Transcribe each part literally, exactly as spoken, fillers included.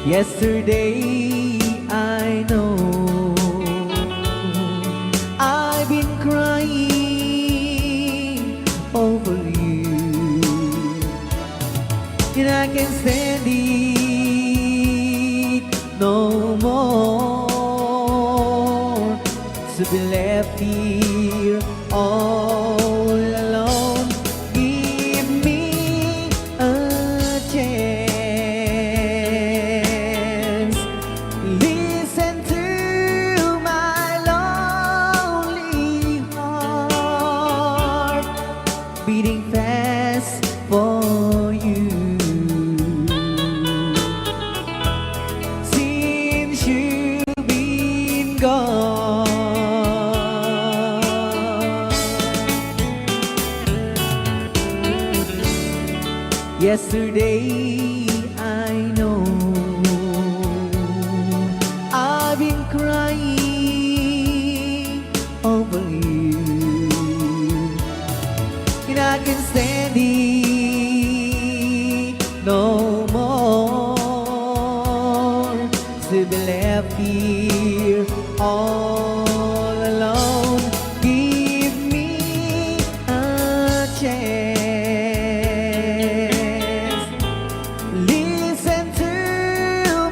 Yesterday, I know I've been crying over you, and I can stand it no more to be left here all alone. Give me a chance. Listen to my lonely heart beating fast for you. Since you've been gone. Yesterday, I know I've been crying over you, and I can stand it no more to be left here all alone. Give me a chance. Listen to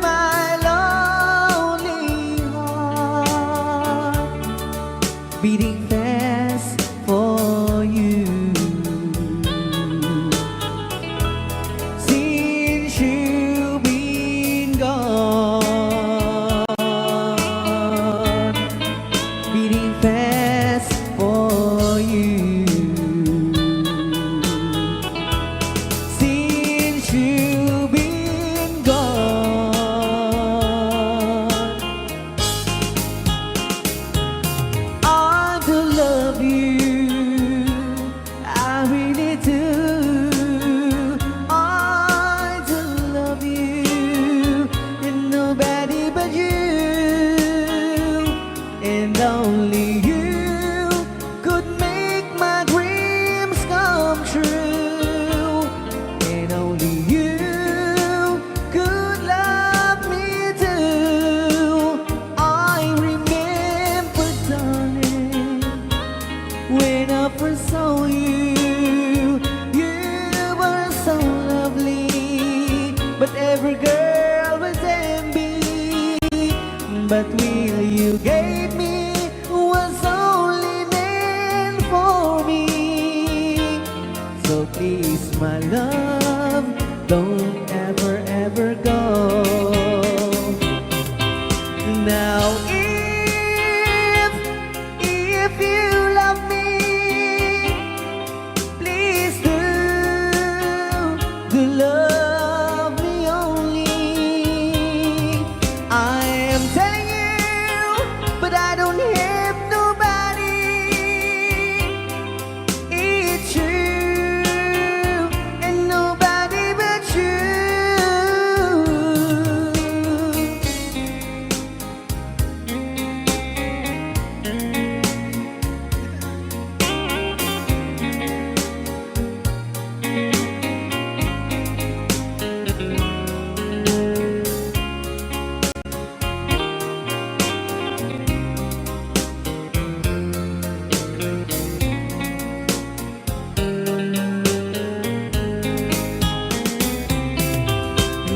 my lonely heart beating fast for you. Since you've been gone, beating fast for you. Since you've been gone, I do love you. I really do. I do love you. And nobody but you. And only you could make my dreams come true. And only you could love me too. I remember, darling, when I first saw you, you were so lovely. But every girl was envy. But will you gave me was only meant for me. So please, my love, don't ever, ever go. Now, if, if you love me, please do, do love me only. I am telling you, but I don't have nobody. It's you and nobody but you.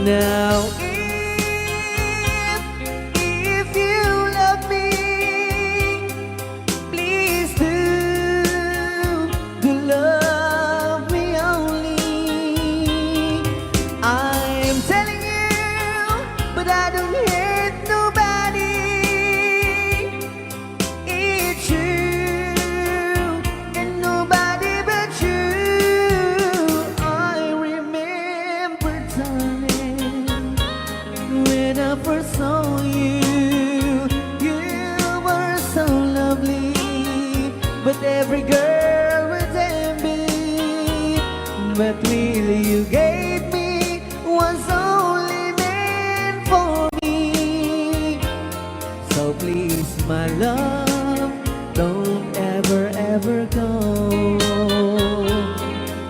Now, if, if you love me, please do, do love me only. I'm telling you, but I don't hate nobody. It's you and nobody but you. I remember, darling, when I first saw you, you were so lovely, but every girl would envy. But really, you gave me was only meant for me. So please, my love, don't ever, ever go.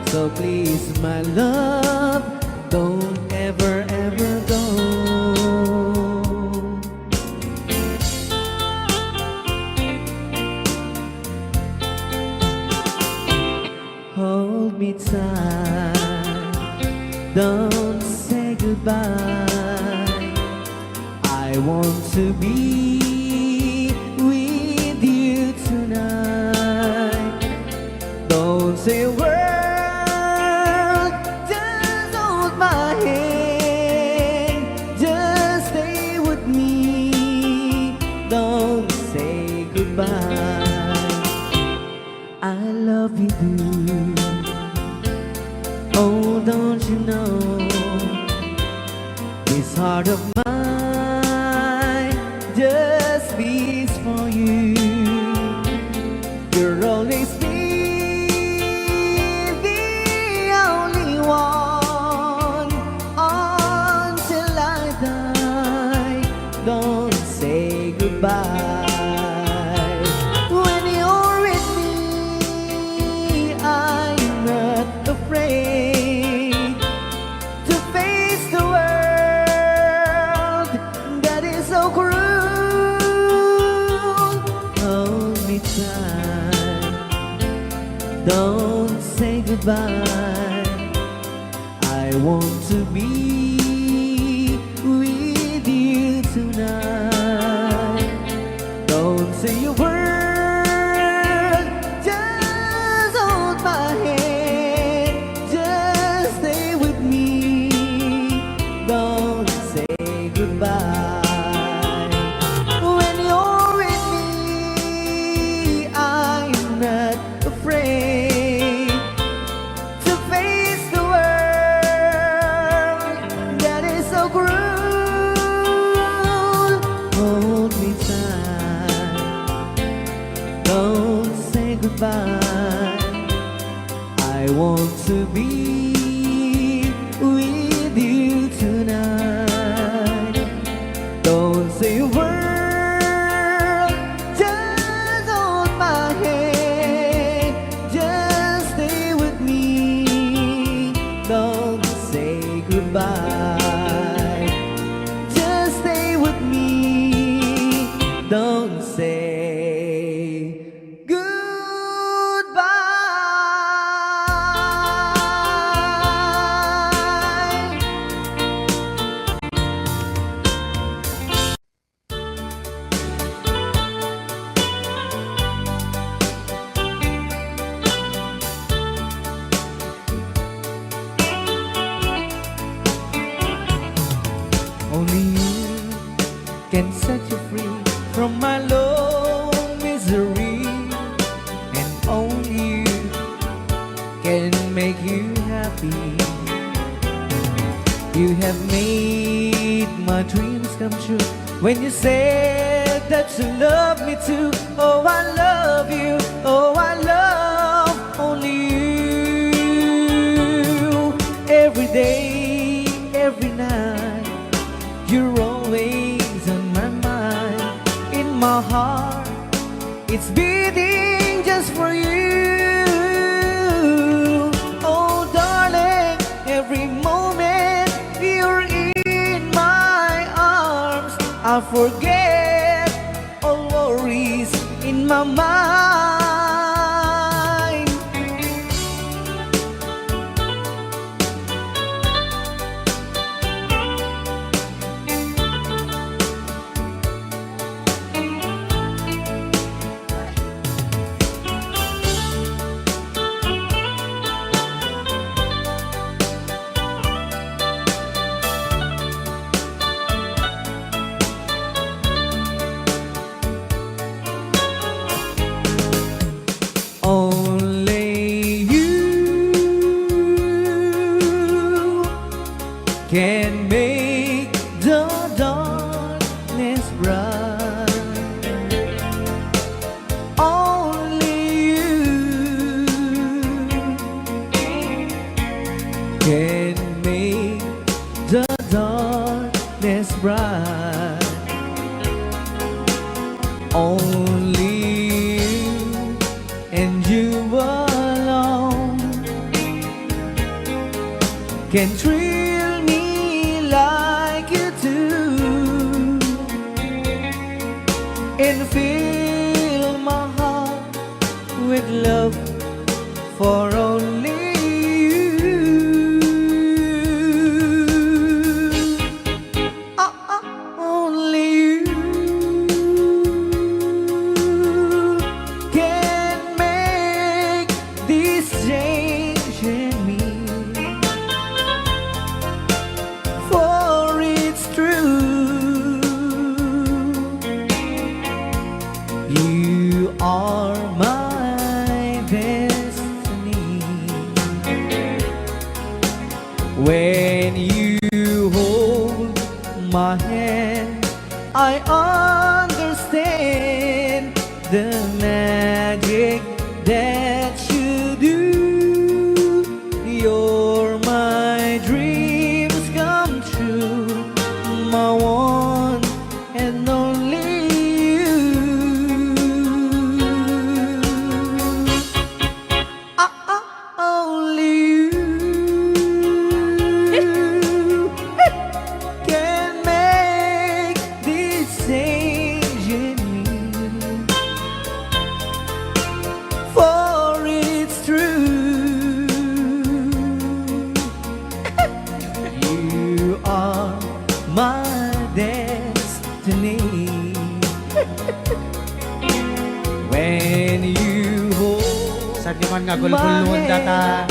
So please, my love, don't ever, ever go. goodbye. I want to be with you tonight. Don't say a word, just hold my hand, just stay with me. Don't say goodbye. I love you, do. Oh, don't you know this heart of mine just beats for you? You'll always be the only one until I die. Don't say goodbye. When you're with me, I'm not afraid to face the world that is so cruel. Hold me tight, don't say goodbye. I want to be with you tonight. Don't say a word, just hold my hand, just stay with me. Don't say goodbye. When you're with me, I'm not afraid to face the world that is so cruel. Hold me tight, don't say goodbye. I want to be with you tonight. Don't say a word, just hold my hand, just stay with me. Don't say goodbye, just stay with me. Don't say goodbye. Only you can set you free from my long misery, and only you can make you happy. You have made my dreams come true when you said that you love me too. Oh, I love you. Oh, I love only you. Every day, every night, you're always on my mind. In my heart, it's beating just for you. Oh, darling, every moment you're in my arms, I forget all worries in my mind. Only you can make the darkness bright. Only you can make the darkness bright. Only you and you alone can thrill me like you do and fill my heart with love for only you. You are my destiny. When you hold my hand, I understand the magic that you do. You're my dreams come true, my one and only you. Ah, ah, only you can make this change in me. For it's true, you are my destiny. When you hold Saan di man nga gulgulon data?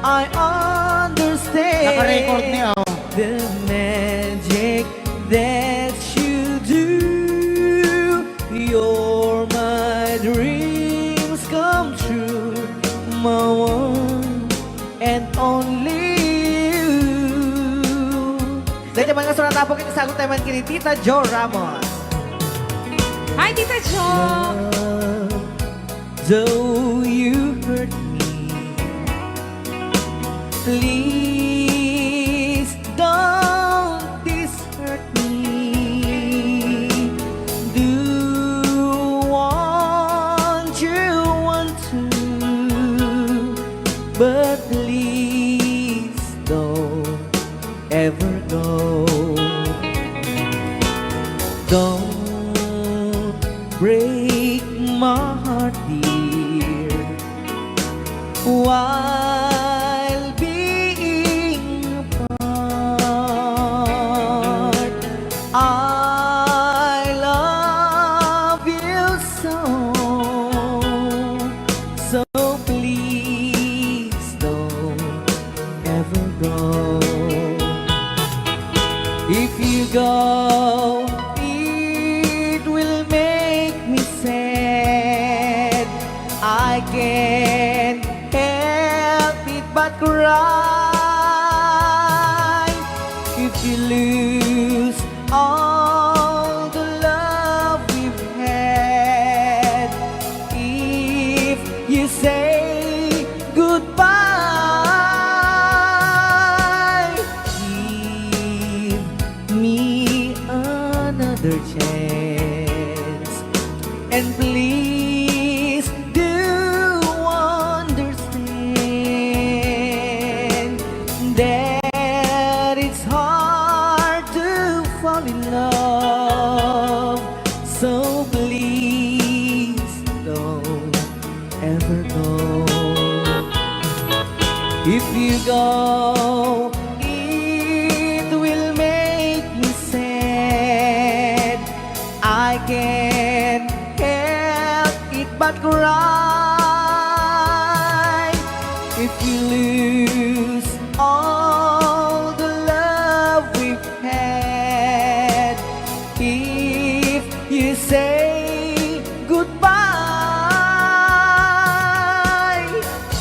I understand Naka-record ni, oh. The magic that you do. You're my dreams come true, my one and only you. Dayta man nga surat, apo, ket isaguttayo man ken ni Tita Jo Ramos. Hi, Tita Jo! Love, though you hurt me, please don't desert me. Do what you want to, but please don't ever go. Don't break my heart, dear, while being apart. I love you so, so please don't ever go. If you go, it will make me sad. I can't help it but cry. If you lose all the love we've had, if you say goodbye, give me another chance. And please do understand that it's hard to fall in love. So please don't ever go. If you go, it will make me sad. I can't help it but cry. If you lose all the love we've had, if you say goodbye,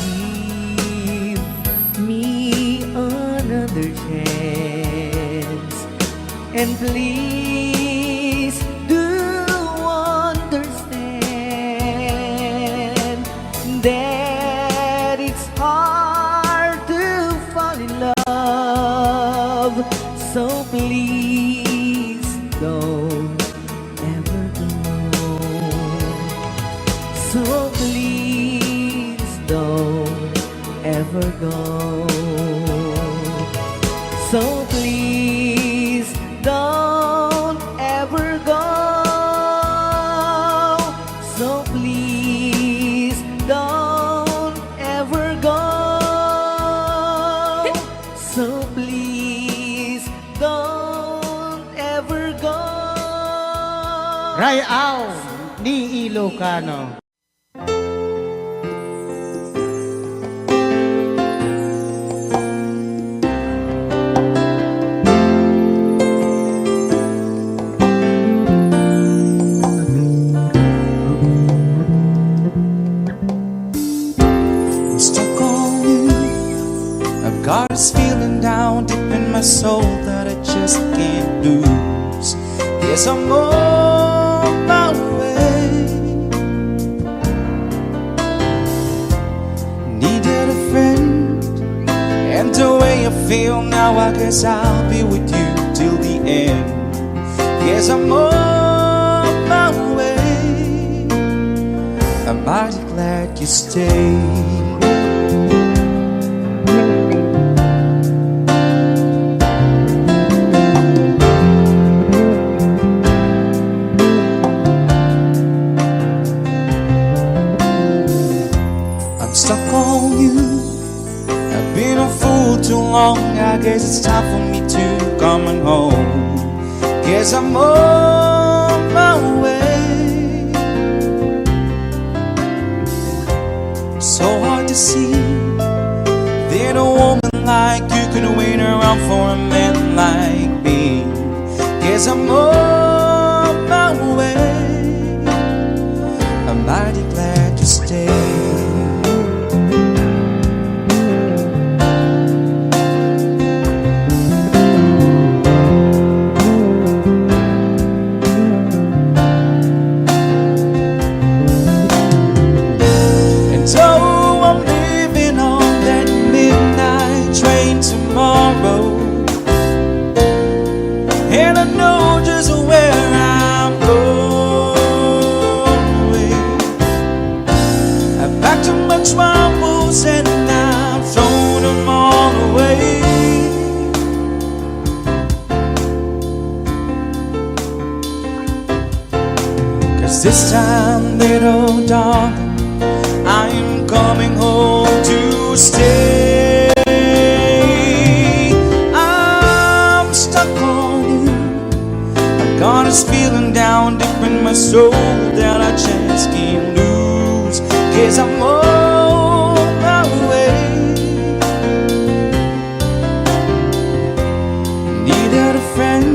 give me another chance. And please do understand that it's hard to fall in love. So please don't ever go. So please don't ever go. So please don't ever go. So please don't ever go. So please don't ever go. Ray-aw ni Ilocano. soul that I just can't lose. Guess I'm on my way. Needed a friend, and the way I feel now, I guess I'll be with you till the end. Guess I'm on my way. I'm mighty glad you stayed. I'm stuck on you. I've been a fool too long. I guess it's time for me to come on home. Guess I'm on my way. So hard to see that a woman like you can wait around for a man like me. Guess I'm on my way. I'm mighty glad you stayed. And so I'm leaving on that midnight train tomorrow. And I know just where I'm going. I packed up my troubles and I've thrown them all away. 'Cause this time, little darling, I am coming home to stay. I'm stuck on you. I've got this feeling down deep in my soul that I just can't lose. 'Cause I'm on my way. Needed a friend,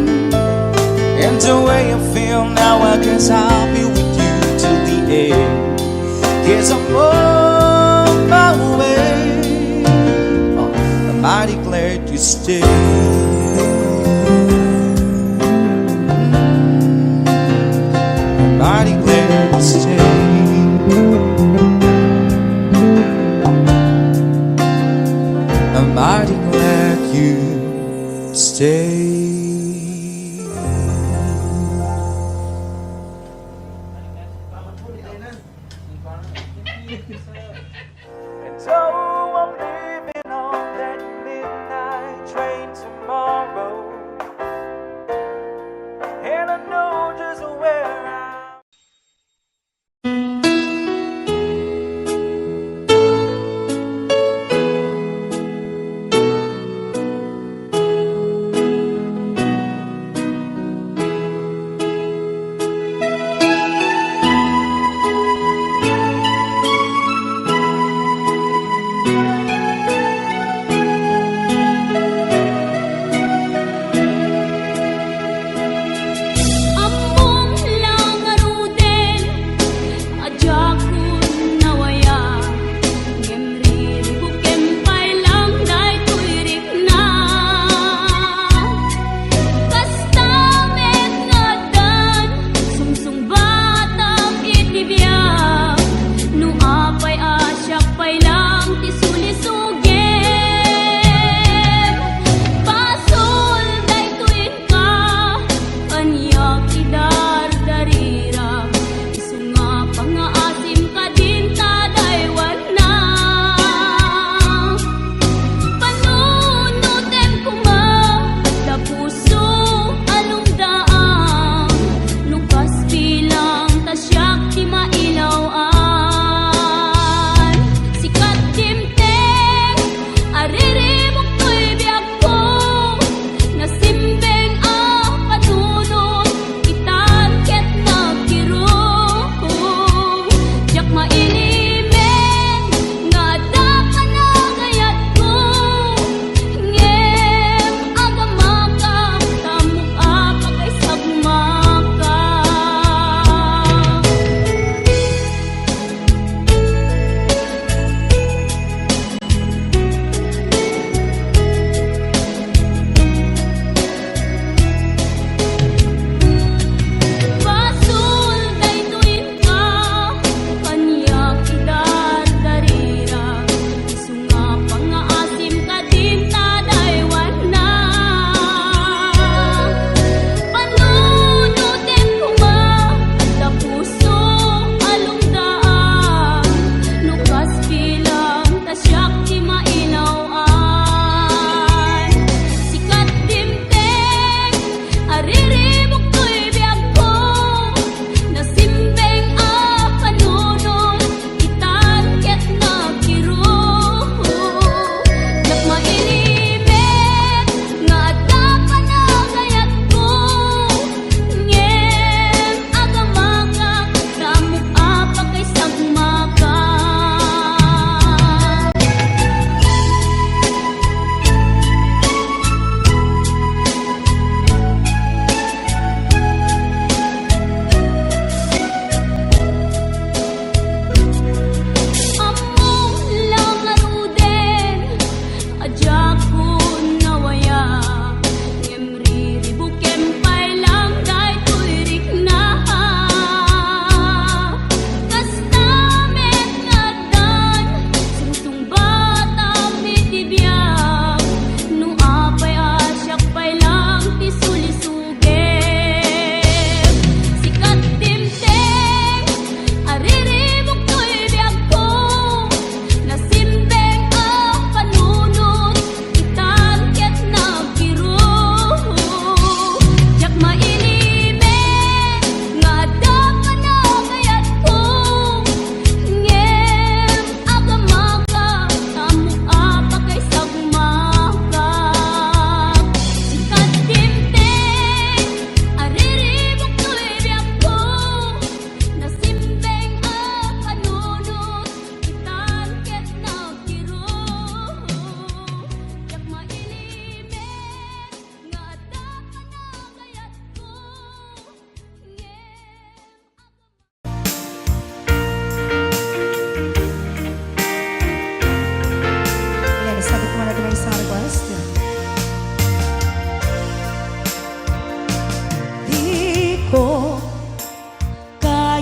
and the way I feel now, I guess I'll be with you till the end. Guess I'm on my way. Oh, I'm mighty glad you stayed. I'm mighty glad you stayed. I'm mighty glad you stayed. And so I'm leaving on that midnight train tomorrow. And I know just where I'm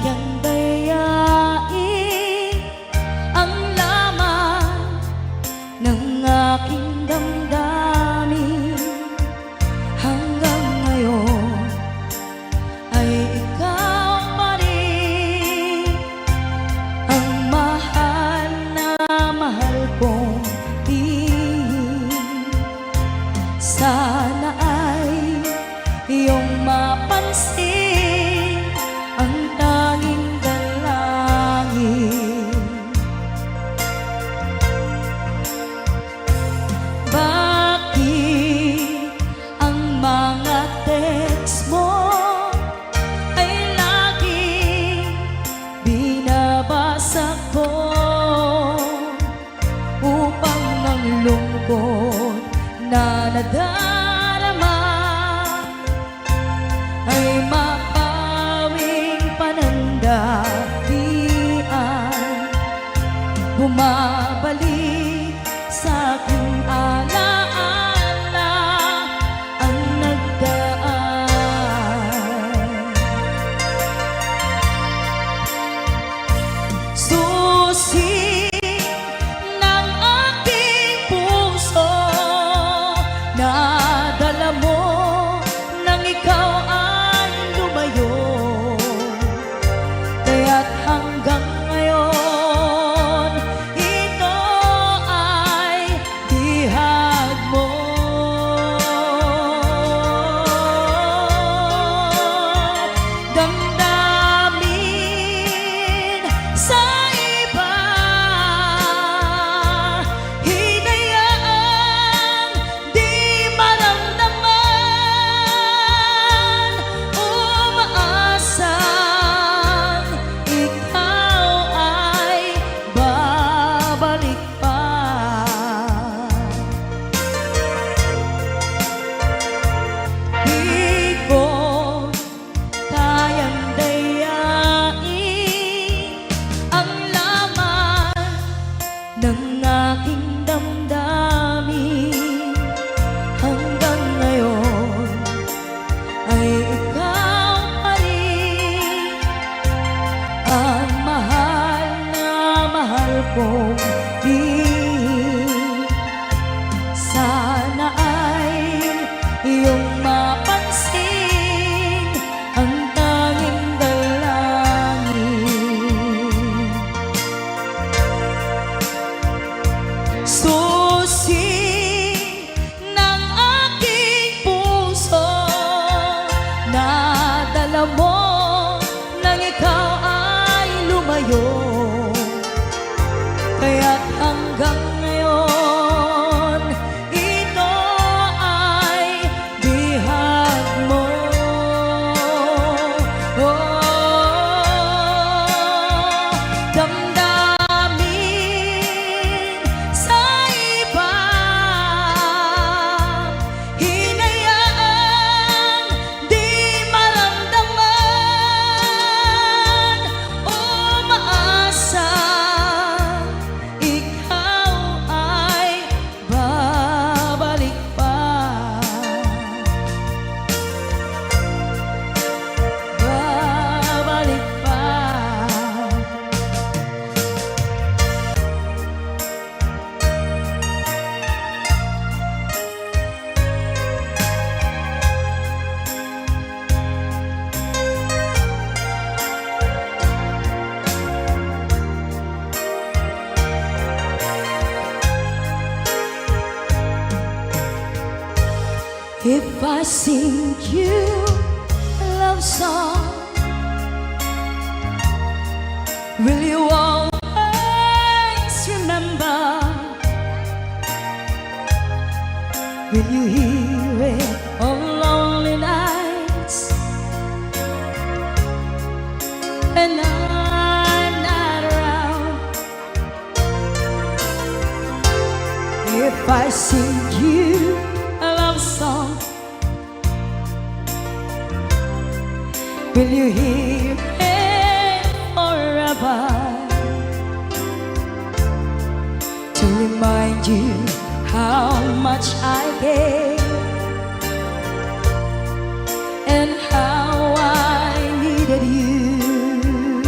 Yan dayai ang laman ng aking damdamin. Hanggang ngayon ay ikaw pa rin ang mahal na mahal kong bihis. Sana ay iyong mapansin ang tanging dalangin. Bakit ang mga text mo ay laging binabasa ko upang ang lungkot na nadarama ay mapawing panandalian. Bumabalik sa aking alaala ang nagdaan. Susi ng aking puso, nadala mo nang ikaw ay lumayo. Kaya't hanggang ngayon, ito ay bihag mo. Damdamin sa iba, hinayaang di maramdaman, umaasang ikaw ay babalik pa. Di ko kayang dayain ang laman ng aking damdamin. Hanggang ngayon ay ikaw pa rin ang mahal na mahal kong bihis. Sana ay iyong mapansin ang tanging dalangin. Susi ng aking puso, nadala mo nang ikaw ay lumayo. Kaya't hanggang ngayon, ito ay bihag mo. Oh, damdamin sa iba, hinayaang di maramdaman, umaasa ikaw ay babalik pa. Babalik pa. If I sing you a love song, will you always remember? Will you hear it on lonely nights? And I'm not around. If I sing you a love song, will you hear it forever? To remind you how much I care and how I needed you.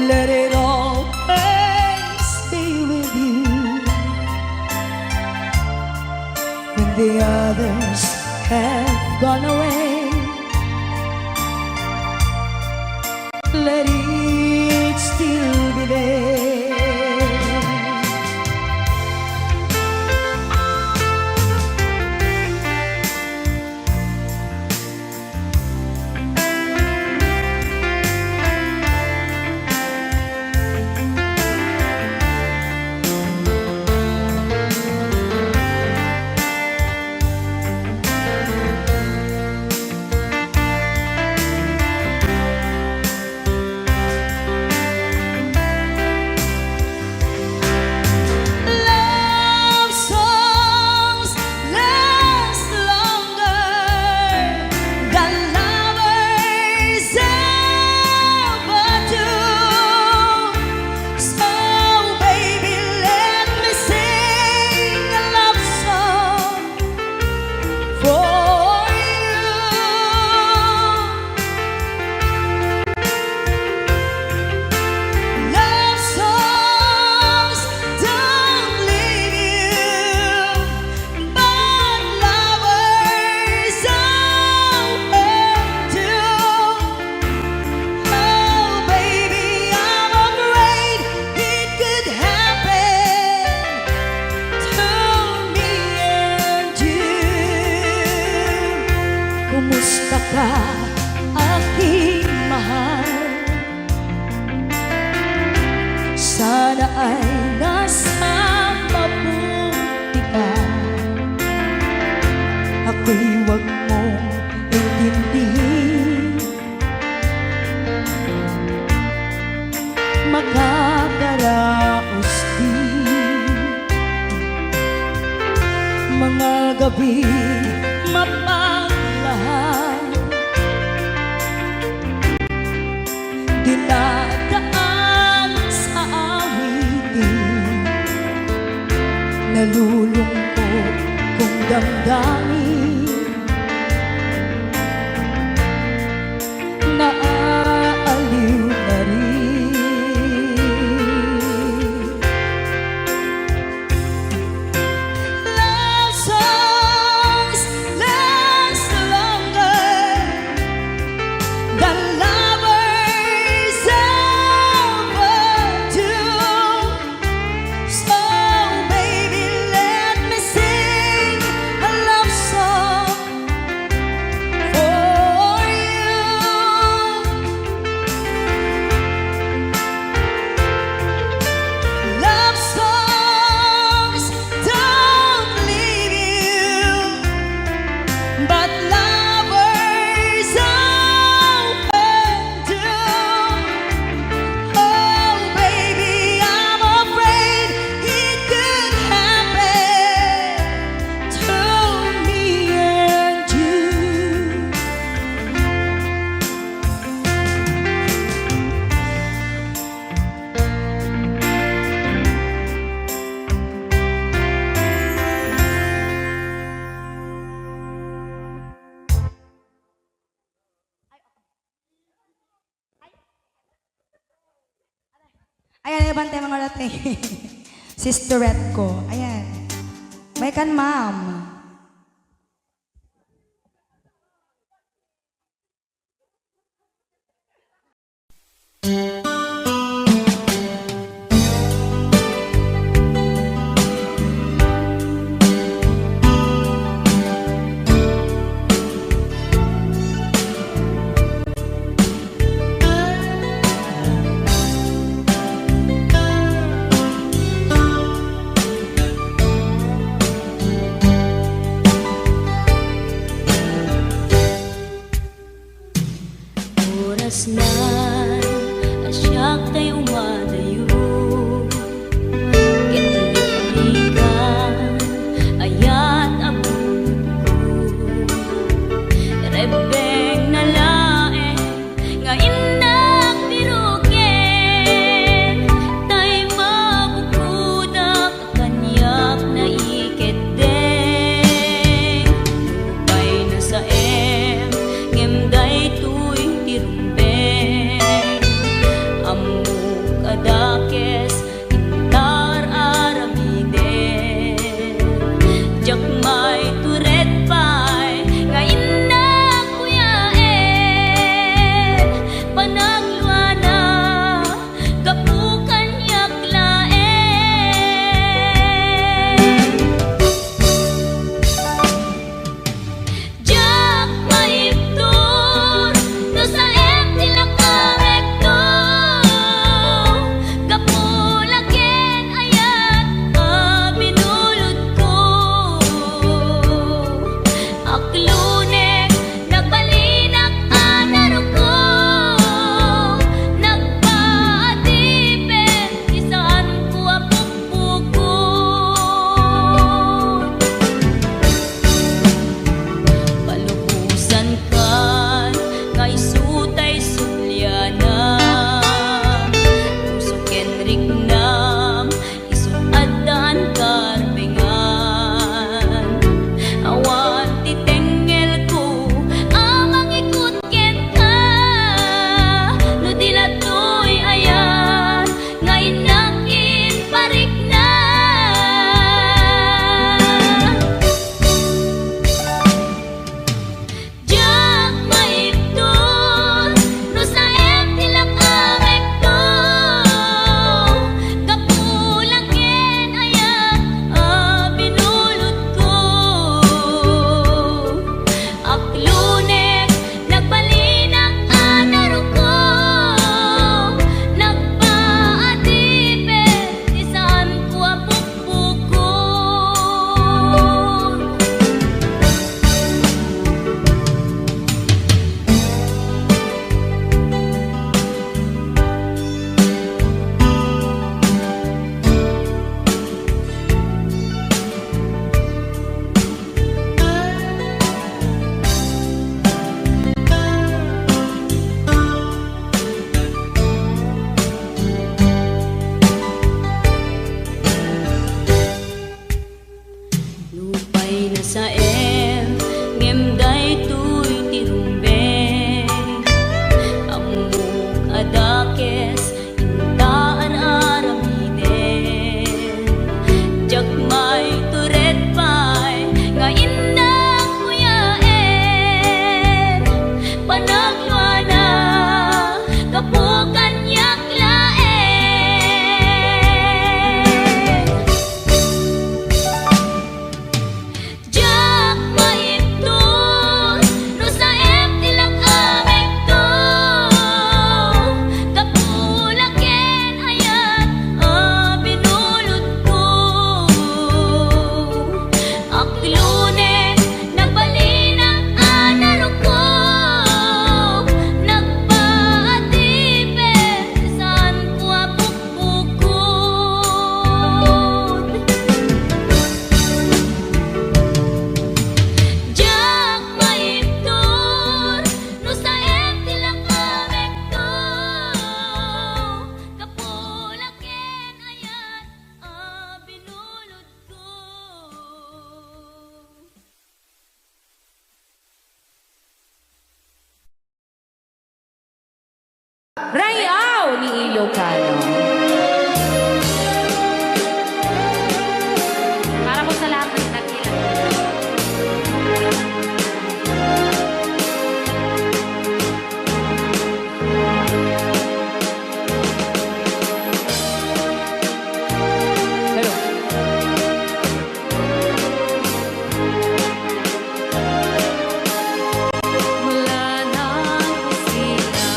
Let it always be with you. When the others have gone away, let it still be there. Love songs last longer than lovers ever do. So, baby, let me sing a love song for you. Love songs don't leave you, but lovers always do. Oh, baby, I'm afraid it could happen to me and you. Kumusta ka, aking mahal? Sana ay nasa mabuti ka. Ako'y wag mong intindihin. Makakaraos din. Mga gabing mapaglahan, dinadaan sa awitin, nalulungkot kong damdamin. Naaaliw na rin. Love songs last longer than lovers ever do. So, baby, let me sing a love song for you. Love songs don't leave you, but lovers open do. Oh, baby, I'm afraid it could happen to me and you. Ayan, ayan, bantay mga rate. Sisterette ko. Ayan. May kan, ma'am. Oras na a siak tay umadayo. Ket liklikan, ayat a bunot ko. Rebbengna laeng nga innak piruken, tay mabukodak kaniak naikeddeng. Nupay nasaem, ngem daytoy ti rumbeng. Ammok Rayaw ni Ilocano. Para po sa lahat ng nag-ilang. Hello. Mula ng kusina.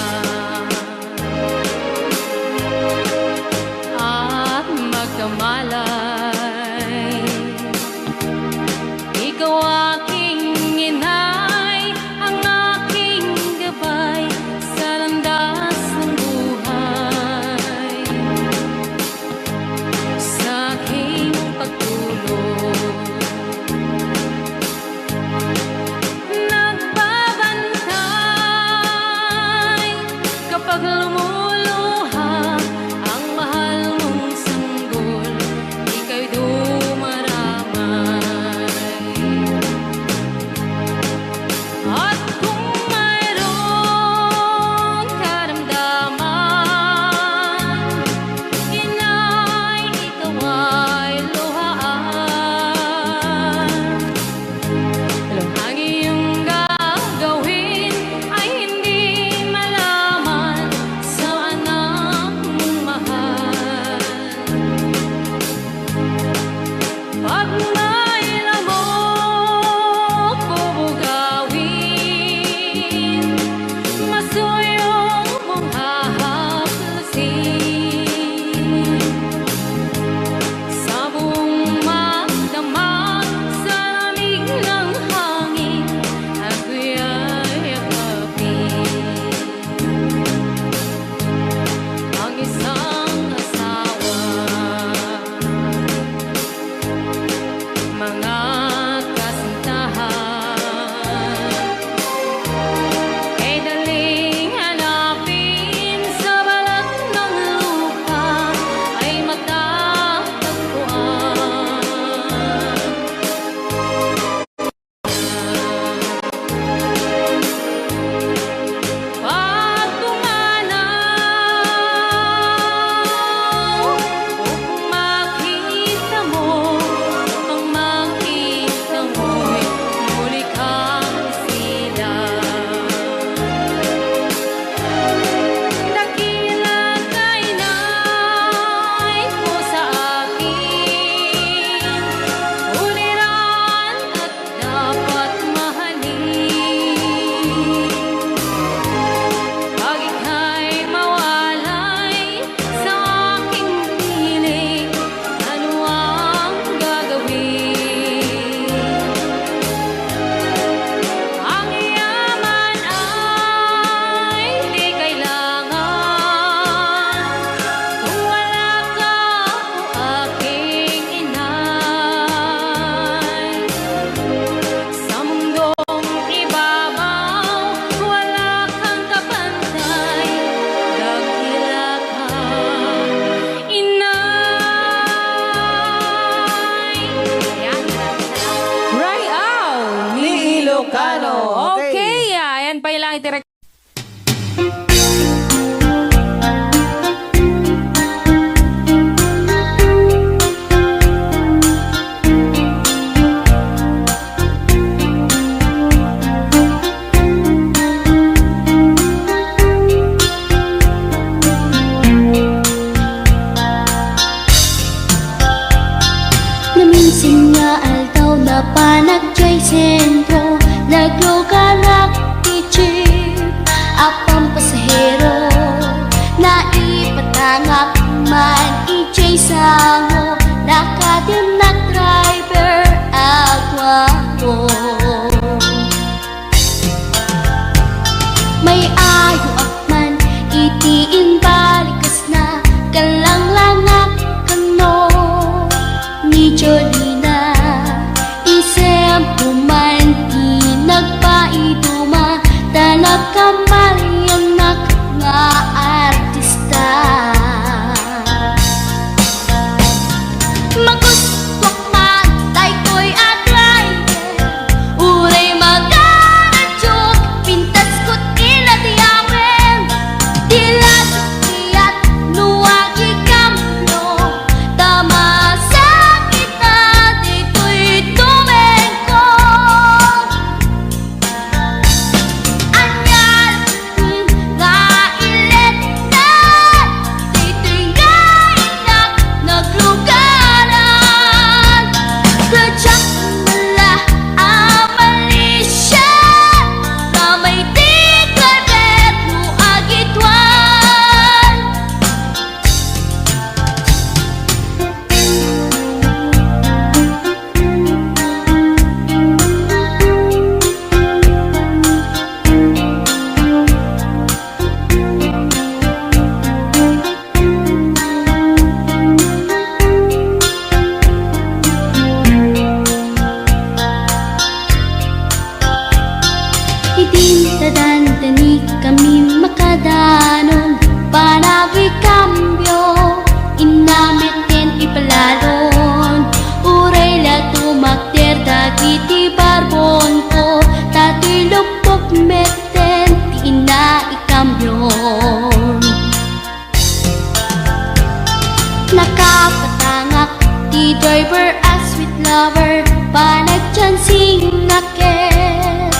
Nakapatangak ti driver a sweet lover, panagchancing na ket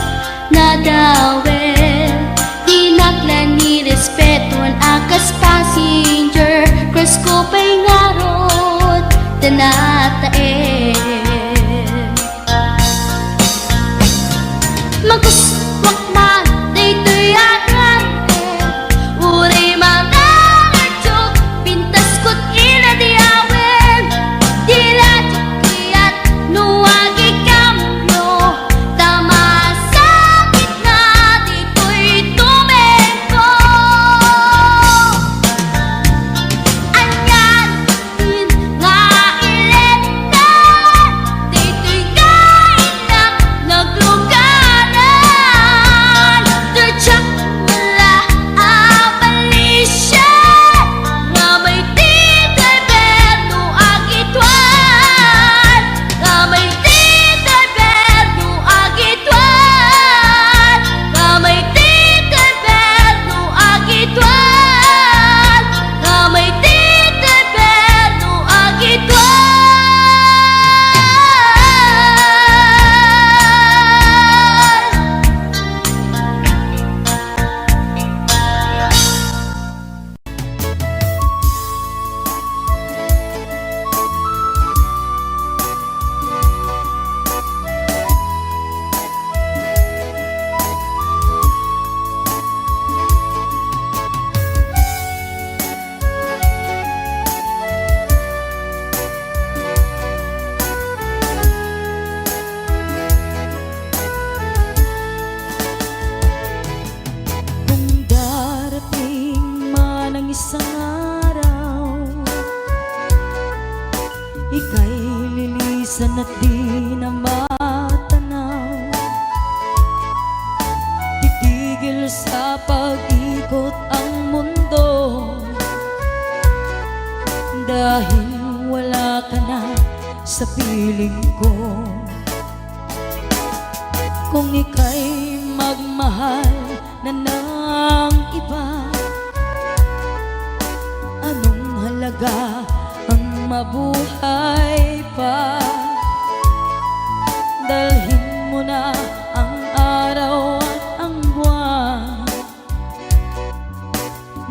nadawel. Dinak la ni respeton a kas passenger, crush ko pay ngarud ta natael. Magustuak man daytoy a driver, uray manangadyo, pintas ket inadiawen. Di la diak kayat no agikambio, ta masakit na ditoy tumengko. Anian nga iletna, ditoy nga innak nagluganan. Diak la abalisian, nga may ti driver no agituan, nga may ti driver no agituan. Kamay ti driver no agituan, kamay ti driver no agituan. Kung darating man ang isang araw, ika'y lilisan at di na matanaw. Titigil sa pag-ikot ang mundo dahil wala ka na sa piling ko. Kung ika'y magmahal na ng iba, anong halaga ang mabuhay pa? Dalhin mo na ang araw at ang buwan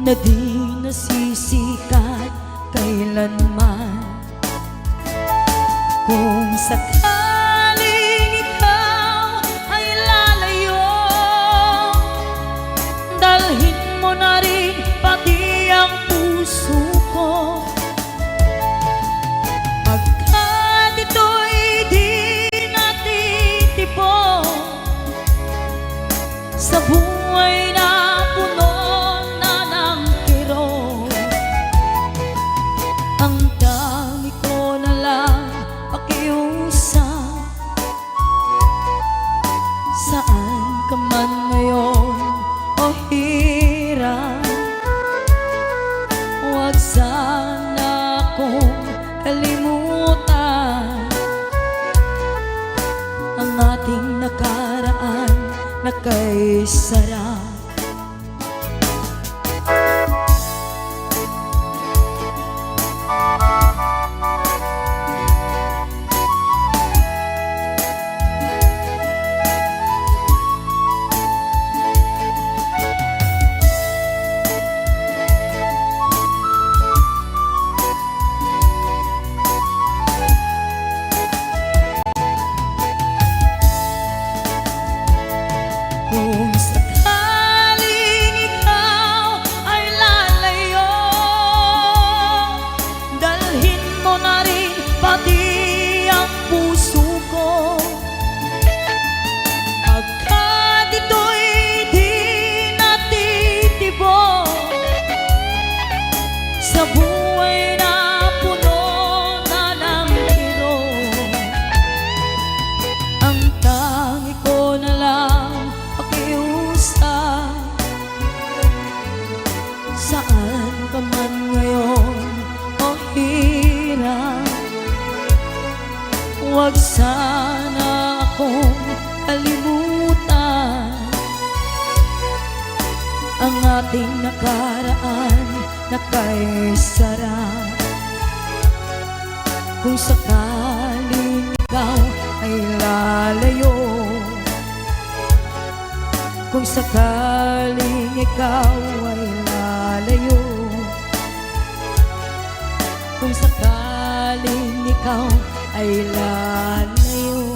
na di nasisikat kailanman. Kung sakaling ikaw ay lalayo, dalhin mo na rin pati ang puso ko. Pagkat ito'y di natitipon sa buhay na puno na ng kirot, ang tangi ko na lang pakiusap, saan ka man ngayon, o hirang, huwag sana akong kalimutan. Ang ating nakaraan na kay sarap. Kung sakaling ikaw ay lalayo, dalhin mo na rin pati ang puso ko. Pagkat ito'y di natitibok sa buhay na puno na ng kirot, ang tangi ko na lang pakiusap, saan ka man ngayon, o hirang, huwag sana akong kalimutan. Ang Ating nakaraan nakaisara. Kung sakaling ikaw ay lalayo, kung sakaling ikaw ay lalayo, kung sakaling ikaw ay lalayo.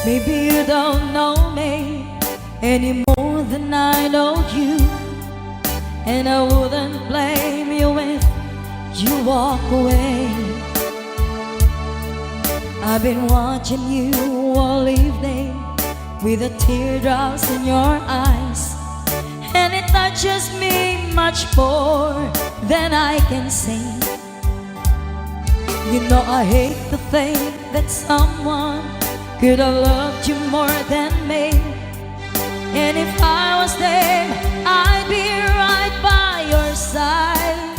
Maybe you don't know me any more than I know you, and I wouldn't blame you if you walk away. I've been watching you all evening with the teardrops in your eyes, and it touches me much more than I can say. You know I hate to think that someone could have loved you more than me. And if I was them, I'd be right by your side.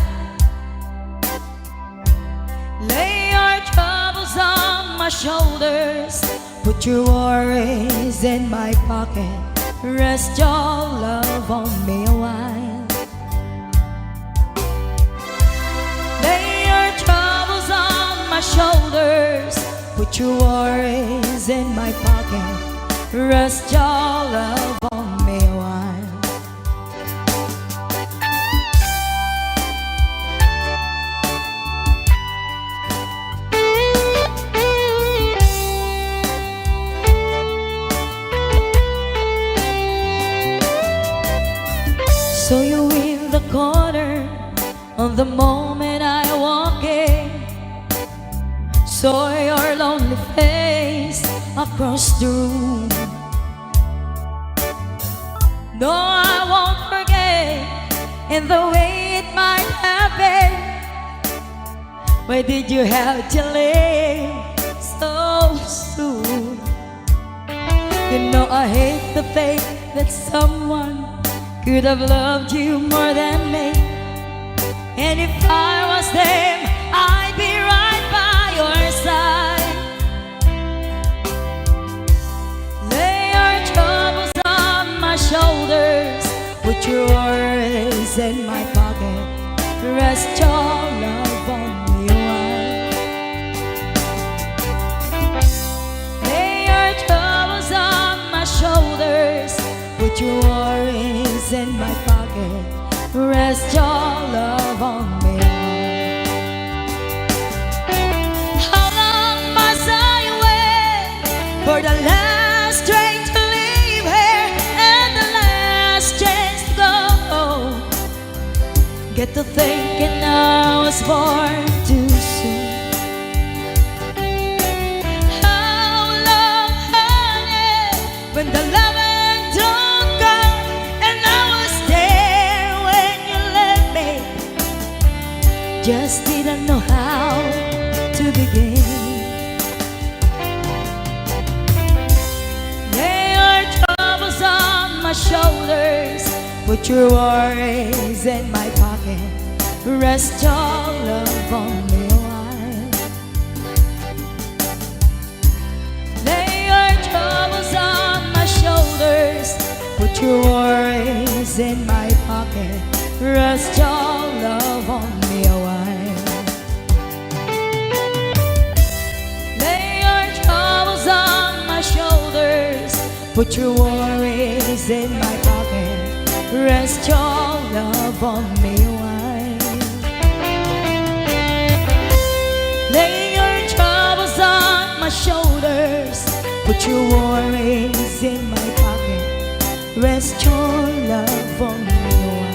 Lay your troubles on my shoulders, put your worries in my pocket, rest your love on me a while. Lay your troubles on my shoulders, put your worries in my pocket, rest your love on me a while. Saw you in the corner on the moment I walk in. Saw your lonely face across the room. No, I won't forget in the way it might have been. Why did you have to leave so soon? You know I hate to think that someone could have loved you more than me. And if I was them, I'd be right by your side. Lay your troubles on my shoulders, put your worries in my pocket, rest your love on me a while. Lay your troubles on my shoulders, put your worries in my pocket, rest your love on me. How long must I wait for the last train to leave here and the last chance to go? Get to thinking I was born too soon. How long, honey, when the loving don't come, and I was there when you left me. Just didn't know how to begin. Lay your troubles on my shoulders, put your worries in my pocket, rest your love on me a while. Lay your troubles on my shoulders, put your worries in my pocket, rest your love on me a while. Lay your troubles on my shoulders, put your worries in my pocket, rest your love on me a while. Lay your troubles on my shoulders, put your worries in my pocket, rest your love on me a while.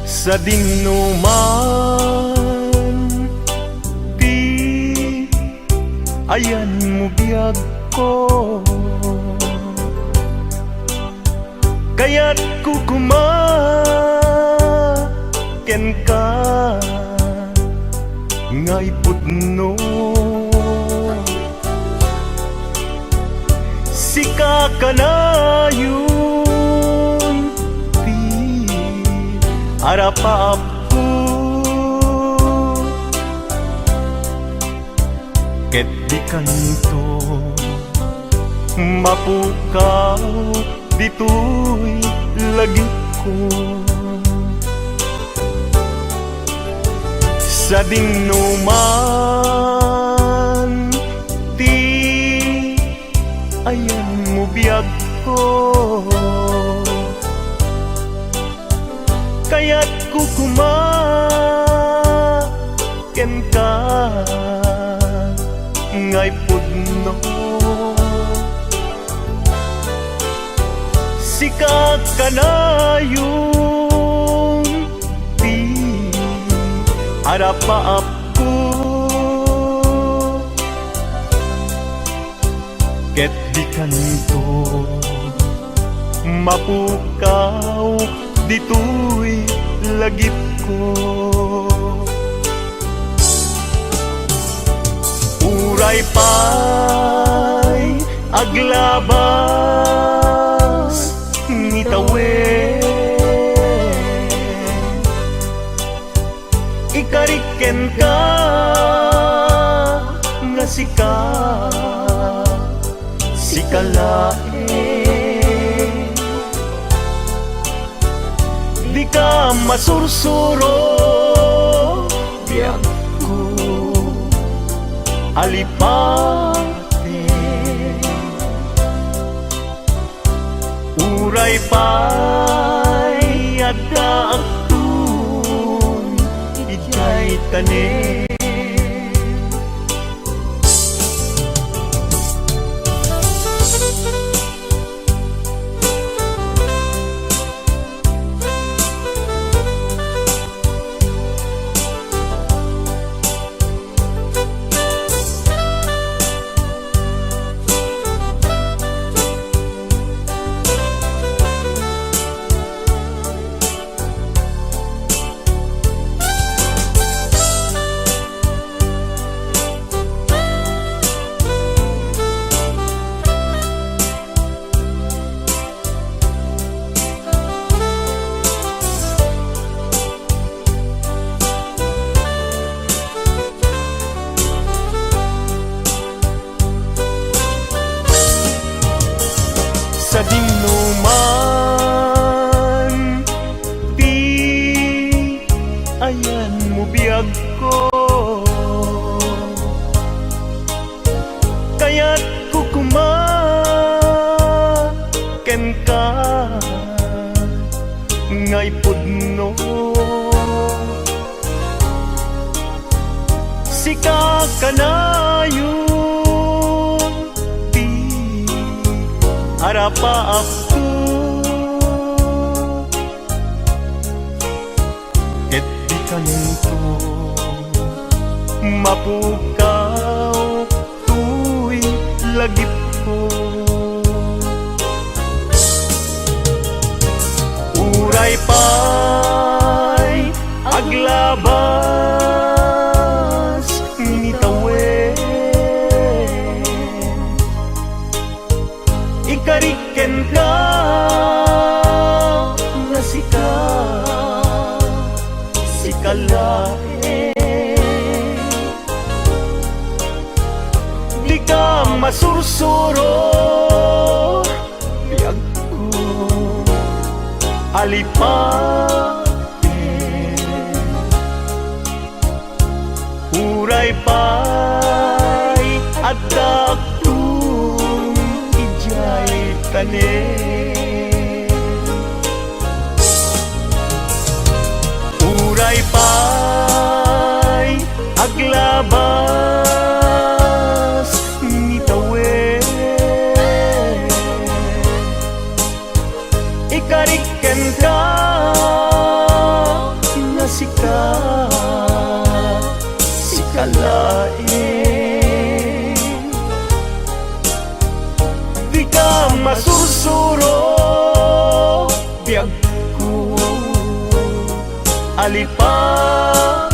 Sadinoman ti ayanmo biagko, kayatko koma kenka nga ipudno. Sika kanayon ti arapaapko, ket dikanto mapukaw ditoy lagipko. Sadinoman ti ayanmo biagko, kayatko koma kenka nga ipudno. Sika kanayon ti arapaapko, ket dikanto mapukaw ditoy lagipko. Uray pay aglabas ni tawen, ikarik kenka nga sika, sika laeng. Dika masursuro, biagko, alipate. Uray pay addaakton idiay tanem. Sadinoman ti ayanmo biagko, kayatko koma kenka nga ipudno. Sika kanayon ti arapaapko, ket dikanto mapukaw toy lagipko. Uray pay aglabas ni tawen, ikarik kenka nga sika, sika laeng. Dika masursuro, biagko, alipate. Uray pay addaakton idiay tanem. Uray pay aglabas ni tawen, ikarik kenka laeng. Dika masursuro, biagko, alipaten.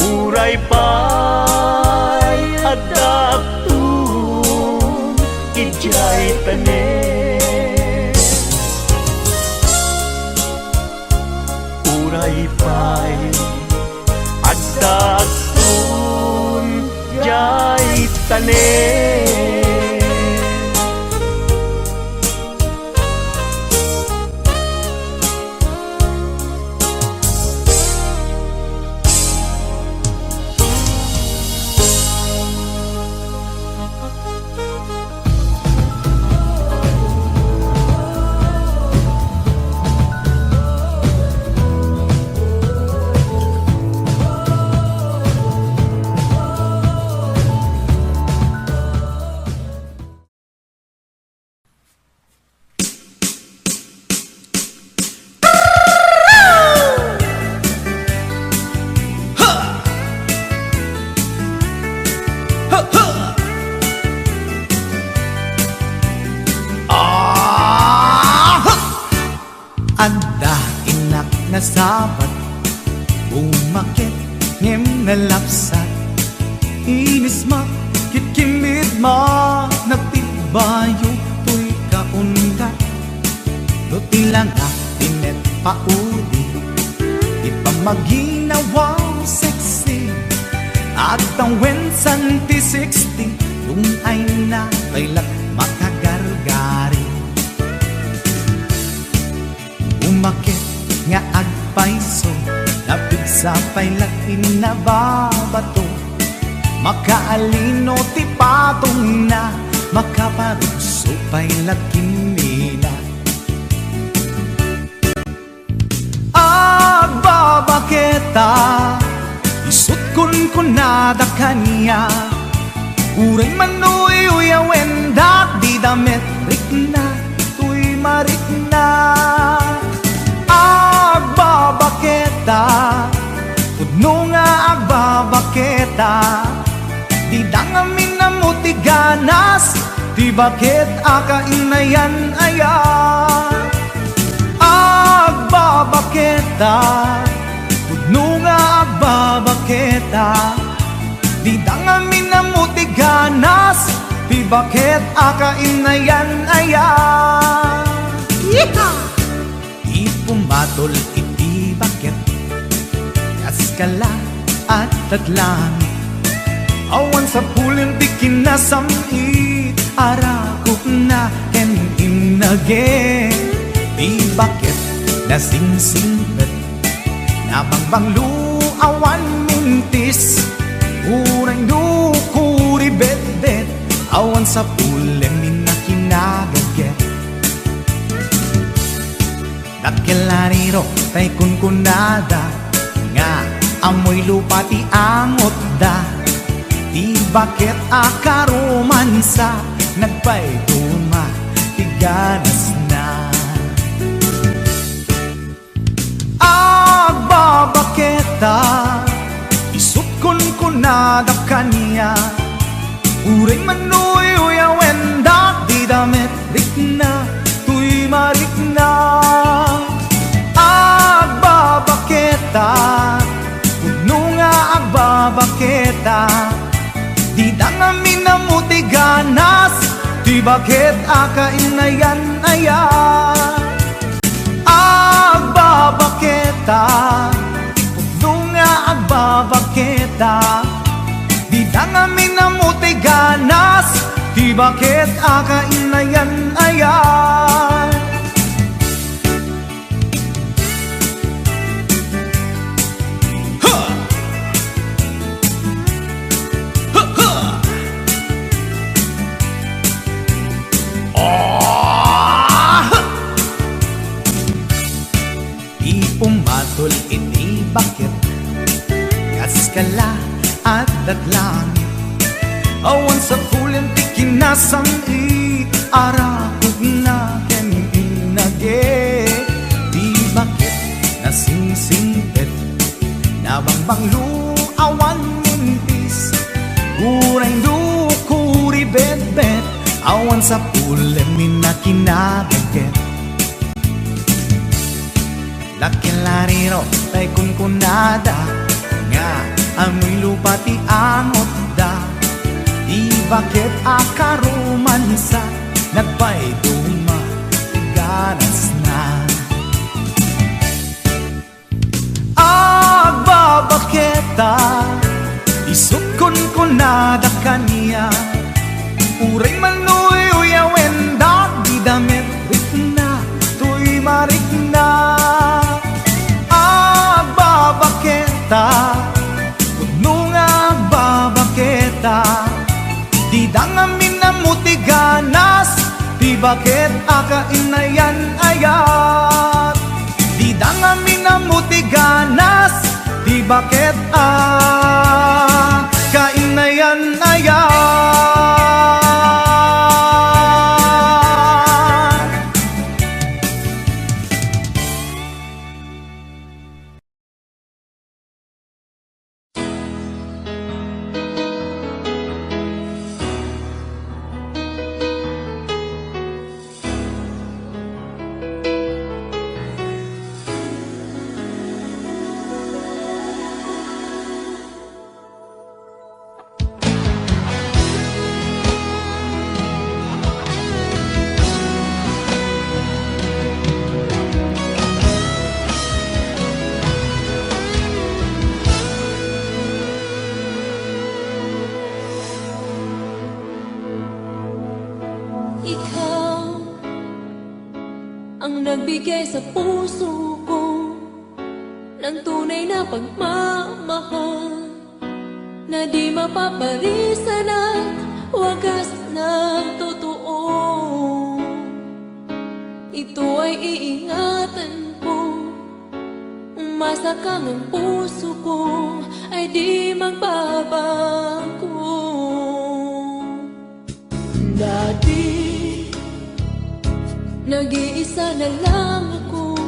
Uray pay adda agton idiay tanem. Uray pay adda agton diay tanem. Adda innak nasabat, bumaket ngem nalapsat. Inismak ket kinmidma, nagtibbayo toy kaundat. No ti langak ti met paudi, ti pammaginawam sexy, agtawen santi sixty, dun ay na pay la makagargari. Umaket nga agpayso, napigsa pay la ti nababato. Makaalino ti patongna, makaparugso pay la kimmina. Agbabaketa, isut' kunkunada kaniak. Uray manuyuyawendak, dida met rikna toy marikna. Agbabaketa, pudno nga agbabaketa, dida ngamin ammo ti ganas ti baket a kainayan-ayan. Agbabaketa, pudno nga agbabaketa, dida ngamin ammo ti ganas ti baket a kainayan-ayan. Yeehaw! Ti pumatol iti baket, kas kala, adda't langit. Awan sapulen ti kinasam-it, arakupna ken innage. Ti baket nasingsingpet, nabangbanglo, awan mintis. Uray no kuribetbet, awan sapulen ti kinagaget. Dakkel a rirok tay kunkunada, nga ammoy lupa ti angotda. Ti baket a karomansa, nagpayduma ti ganasna. Agbabaketa, isut' kunkunada kaniak. Uray manuyuyawendak, dida met rikna toy marikna. Agbabaketa, pudno nga agbabaketa, dida ngamin ammo ti ganas ti baket a kainayan-ayan. Agbabaketa, ti pudno nga agbabaketa, dida ngamin ammo ti ganas ti baket a kainayan-ayan. Ha! Ha, ha! Ah! Ti pumatol iti baket, kas kala, adda't langit. Awan sapulen ti kinasam-it, arakupna ken innage. Ti baket, nasingsingpet, Nagkinlariro tay kunkunada nga amoy lupa ti angotda. Di baket a karumansa, nagpayduma ti ganasna. Agbabaketa, isut' kunkunada kaniak. Uray manuyuyawen dagiti damit, rikna toy marikna. Agbabaketa, pudno nga agbabaketa. Dida ngamin ammo ti ganas, ti baket a kainayan-ayat. Dida ngamin ammo ti ganas, ti baket a kainayan-ayat. Ikaw ang nagbigay sa puso ko ng tunay na pagmamahal na di mapaparisan at wagas na totoo. Ito ay iingatan ko. Umasa kang ang puso ko ay di magbabago. Dati, nag-iisa na lang ako.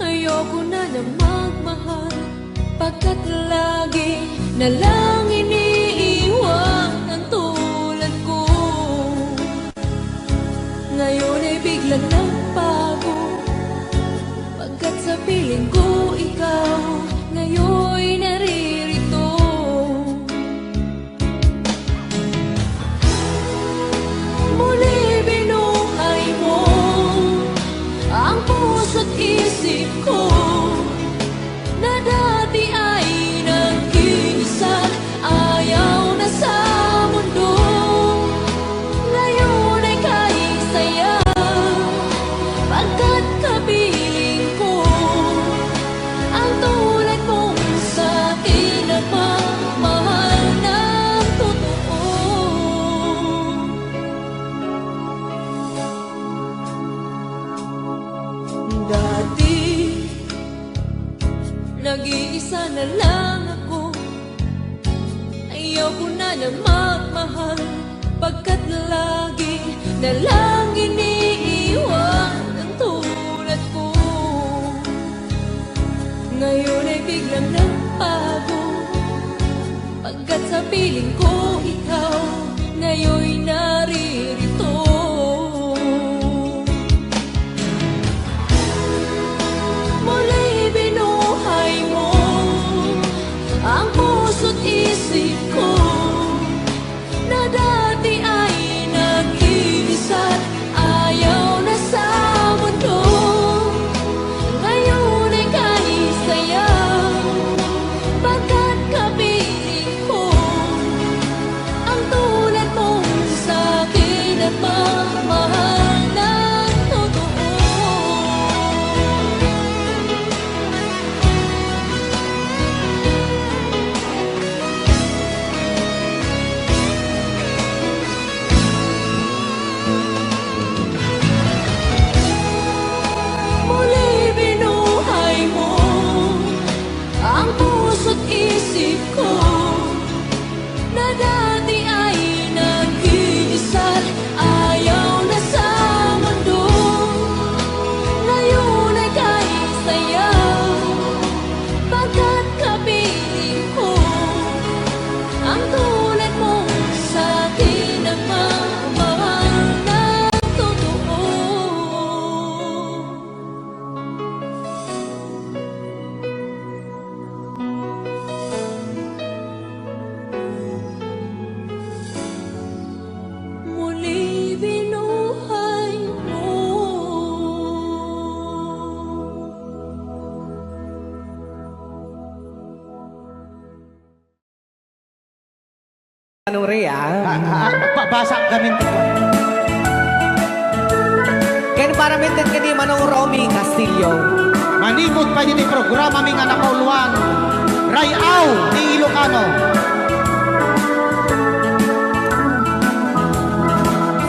Ayoko na na magmahal, pagkat lagi na lang iniiwan ang tulad ko. Ngayon ay biglang nagbago, pagkat sa piling ko ikaw ngayon naririto. Muli binuhay mo ang puso't isip ko na dati ay nag-iisa, ayaw na sa mundo. Ngayon ay kay saya, pagkat kapiling ko ang tulad mong sa akin nagmamahal ng totoo. Dati, nag-iisa na lang ako. Ayoko na na magmahal, pagkat lagi na lang iniiwan ang tulad ko. Ngayon ay biglang nagbago, pagkat sa piling ko ikaw ngayon naririto. Muli binuhay mo ang puso't isip ko na dati ay nag-iisa, ayaw na sa mundo. Ngayon ay kay saya, pagkat kapiling ko ang tulad mong sa Manong Rhea. Ah, ah, ah, pa-, basa kami. Ken para met ket ni Manong Romy Castillo. Manipud pay ditoy programami nga nakauluan, Ray-aw ni Ilocano.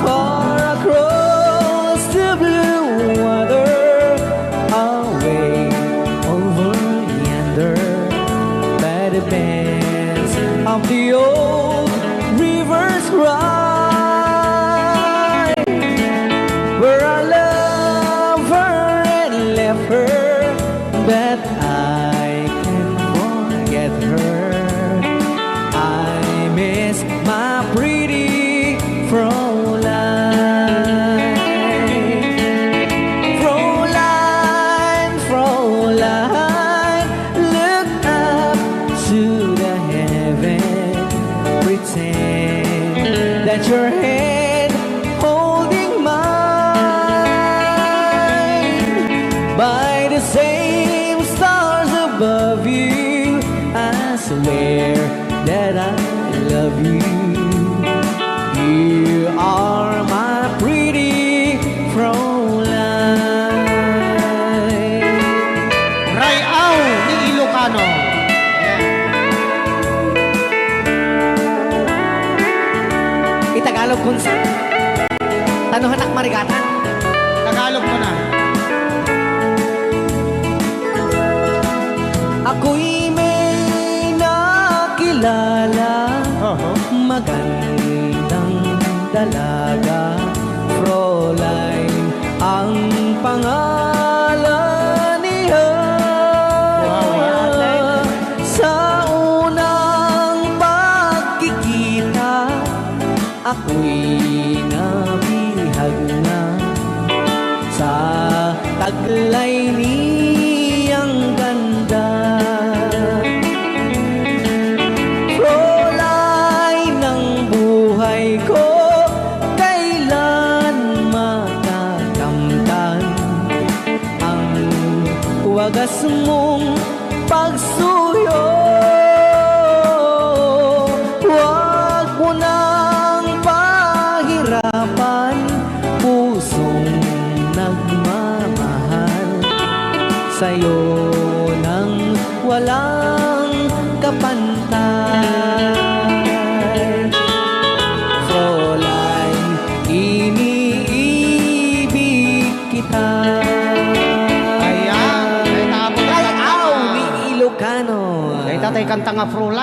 Far across the blue water, away over yonder, by the bends of the old river's cry, where I love her and left her, but I can't forget her. I miss my pretty Fräulein. Fräulein, Fräulein, look up to the heaven. Pretend that your hand holding mine by the same stars above you. I swear that I love you. You are my pretty Fräulein. Ray-aw ni Ilocano. Itagalog kun sa. Tano hanak marigatan. Tagalog mo na. Ako'y may nakilala, Oho. Magandang dalaga, Fräulein ang pangalan niya. Wow. Sa unang pagkikita, ako'y nabihag na sa taglay niyang ganda. Fräulein ng buhay ko, kailan matakamtan ang wagas mong pagsuyo? Huwag mo nang pahirapan, pusong nagmamahal, sa'yo nang walang kapantay. Fräulein, iniibig kita. Ayan. Ay, tapos na. Ray-aw ni Ilocano. Ay, tatay, kanta nga Fräulein.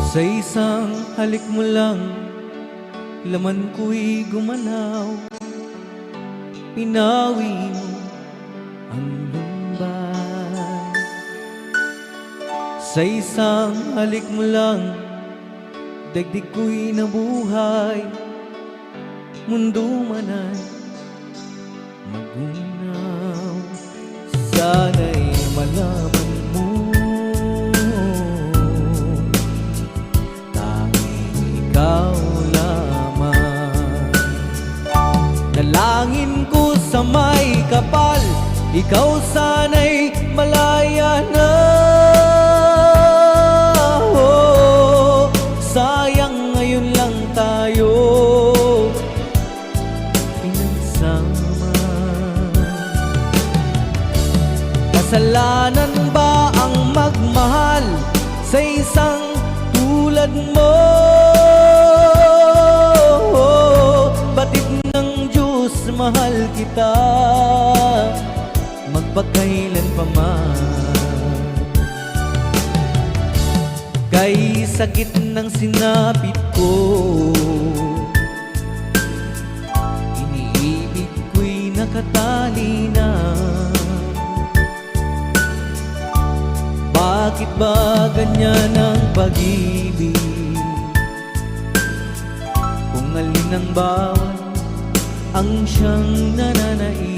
Sa isang halik mo lang, laman ko'y gumanaw, pinawi mo ang lumbay. Sa isang halik mo lang, daigdig ko'y nabuhay, mundo man ay magunaw. Sana'y malaman mo, tanging ikaw lamang. Nalangin ko sa may kapal, ikaw sana'y malaya na. Oh, sayang ngayon lang tayo pinagsama. Kasalanan ba ang magmahal sa isang tulad mo? Batid ng Diyos, mahal kita magpakailan pa man. Kay sakit ng sinapit ko, iniibig ko'y nakatali na. Bakit ba ganyan ang pag-ibig? Kung nang bawal ang siyang nananaig.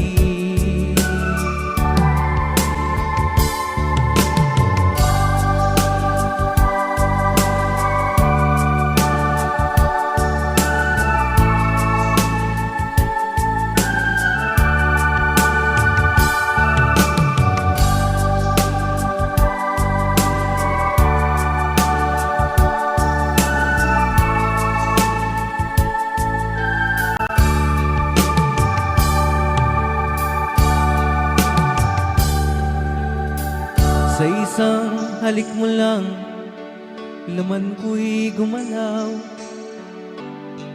Sa isang halik mo lang, laman ko'y gumalaw,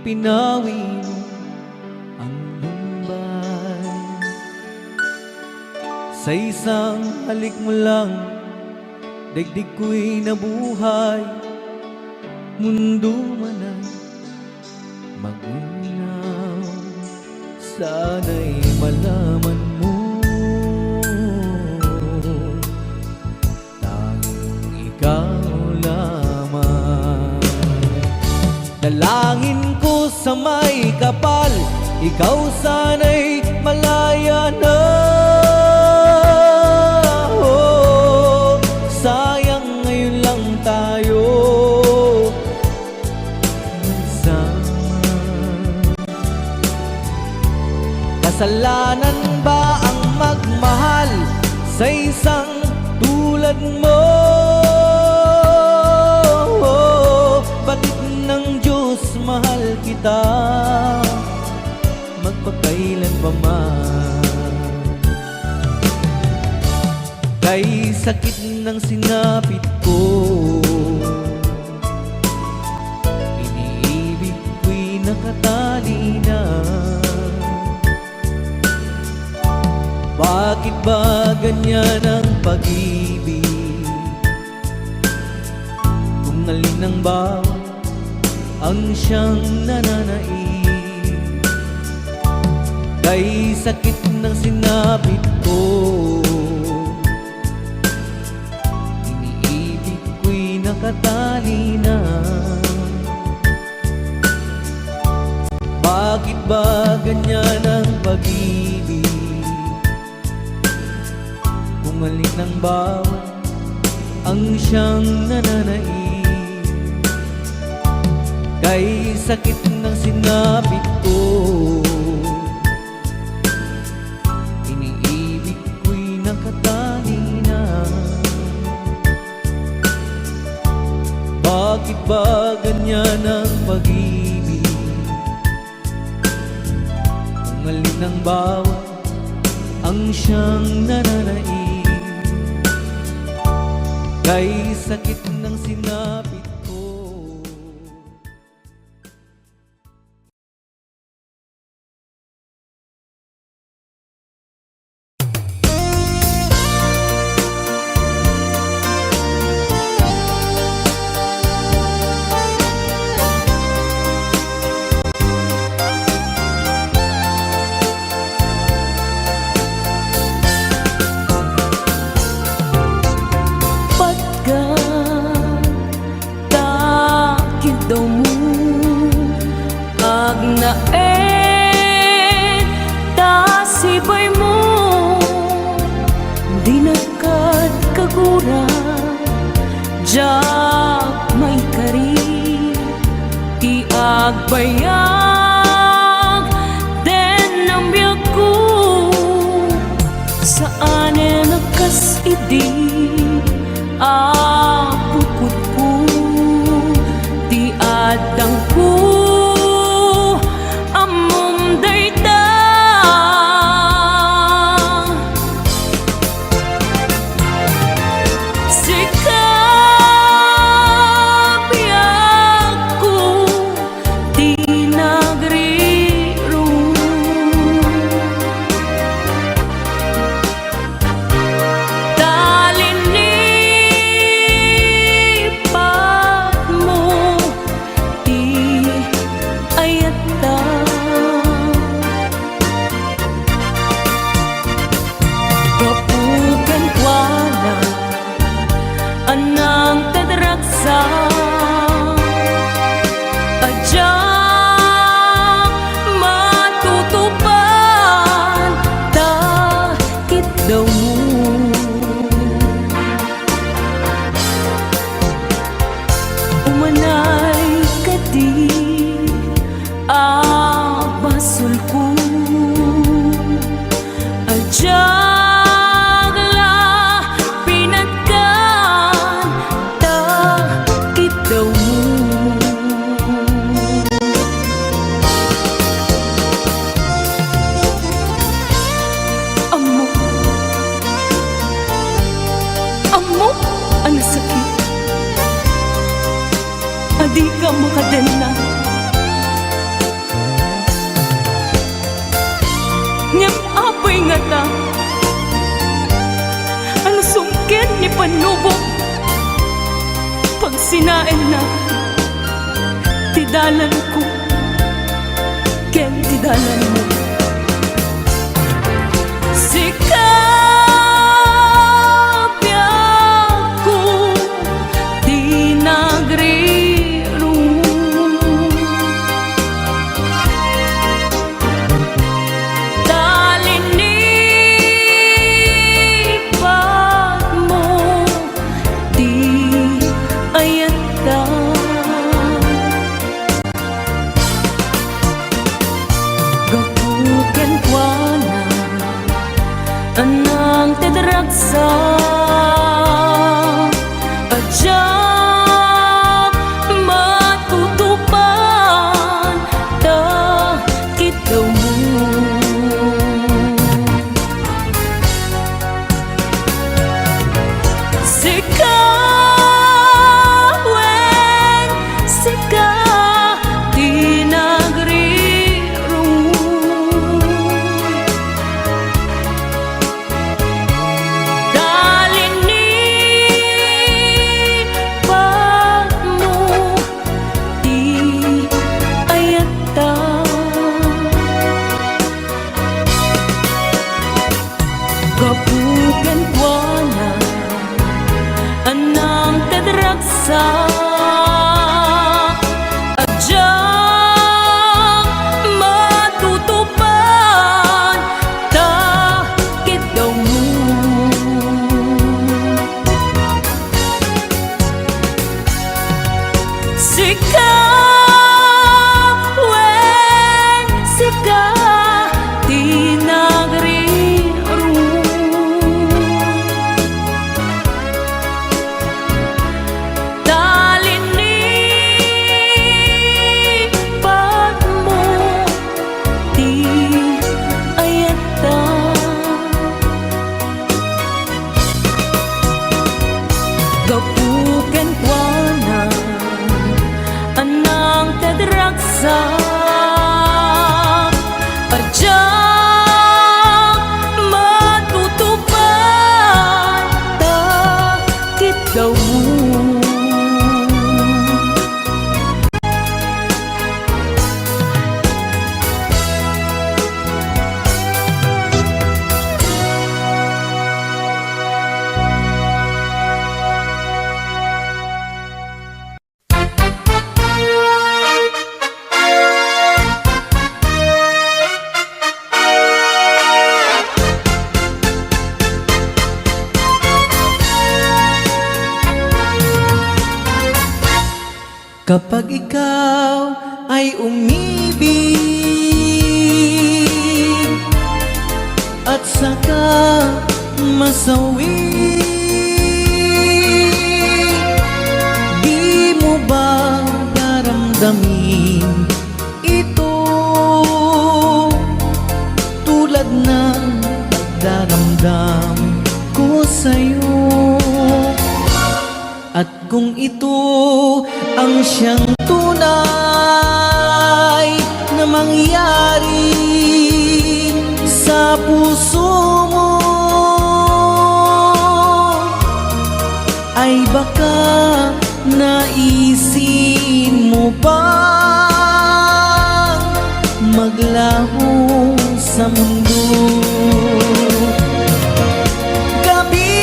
pinawi mo ang lumbay. Sa isang halik mo lang, daigdig ko'y nabuhay, mundo man ay magunaw. Sana'y malaman mo, tanging ikaw lamang. Dalangin ko sa may kapal, ikaw sana'y malaya na. Oh, sayang ngayon lang tayo nagsama. Kasalanan ba ang magmahal sa isang tulad mo? Batid ng Diyos, mahal kita magpakailan pa man. Kay sakit ng sinapit ko, iniibig ko'y nakatali na. Bakit ba ganyan ang pag-ibig? Kung alin ang bawal ang siyang nananaig. Kay sakit ng sinapit ko, iniibig ko'y nakatali na. Bakit ba ganyan ang pag-ibig? Kung alin ang bawal ang siyang nananaig. Kay sakit ng sinapit ko, iniibig ko'y nakatali na. Bakit ba ganyan ang pag-ibig? Kung alin ang bawal ang siyang nananaig. Kay sakit ng sinapit ko. Patga ta kidawmo, agnaed ta sibay mo, dinak kad kagura, diak maikari ti agbayag den biagko. Saanen a kas idi a puputko ti addangko, ammom dayta. Sika, biagko, ti nagrirong. Talini Dika makadenna. Ngem apay ngata a nasungked ni Pannubok, pagsinaenna ti dalanko ken ti dalanmo. Sika, biagko, ti nagrirong. Ta linipatmo ti ayatta. Gapu kenkuana, a nangted ragsak a diak matutupan ta kiddawmo. Sika, wen, sika ti nagrirong. Ta linipatmo ti ayatta. Gapu kenkuana, a nangted ragsak a diak matutupan ta kiddawmo. Sika, wen, sika ti nagrirong. Ta linipatmo ti ayatta. Gapu kenkuana, a nangted ragsak a diak matutupan ta kiddawmo. Kapag ikaw ay umibig at saka masawi, di mo ba daramdamin ito tulad ng pagdaramdam ko sa'yo? At kung ito ang siyang tunay na mangyari sa puso mo, ay baka naisin mo pang maglaho sa mundo. Gabi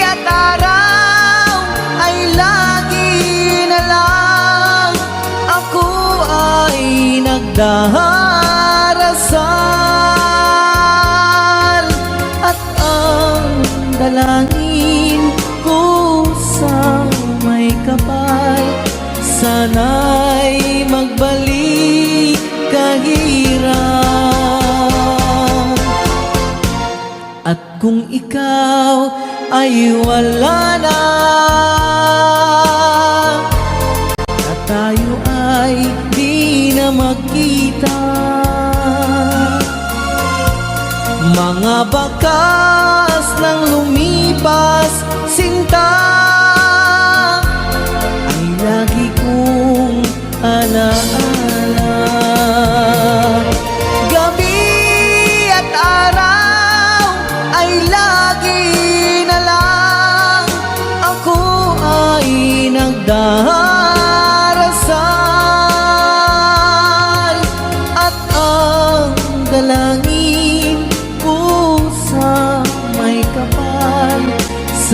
at araw ay lagi na lang ako ay nagdarasal at ang dalangin ko sa may kapal, sana'y magbalik ka hirap. At kung ikaw ay wala na, at tayo ay di na magkita, mga bakas ng lumipas, sinta, ay lagi kong